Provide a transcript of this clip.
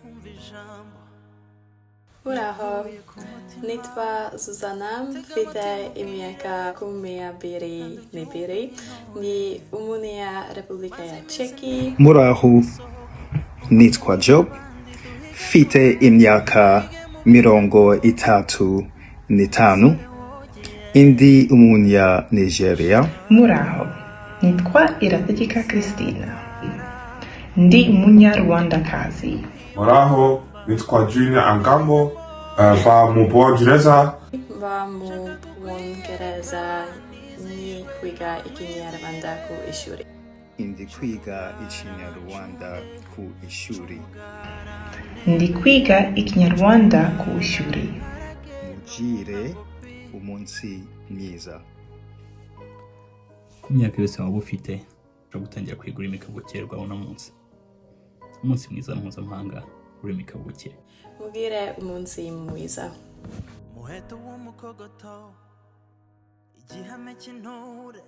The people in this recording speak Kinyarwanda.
Umva ijambo. Muraho, nitwa Zuzana, mfite imyaka 22, ni umunya Repubulika ya Czeki. Muraho, nitwa Job, mfite imyaka 35, ndi umunya Nigeria. Muraho, nitwa Irategeka Christina, ndi umunyarwandakazi. Muraho, nitwa Junior Angambo, mba mu Bwongereza. Mba mu Bwongereza, ni kwiga Ikinyarwanda ku ishuri. Ndi kwiga Ikinyarwanda ku ishuri. Ndi kwiga Ikinyarwanda ku ishuri. Mugire umunsi mwiza. Ku myaka yose waba ufite, ushobora gutangira kwiga ururimi kavukire rwawe uno munsi. Umunsi mwiza mpuzamahanga w'ururimi kavukire. Mugire umunsi mwiza. Muheto w'umukogoto, igihame cy'intore.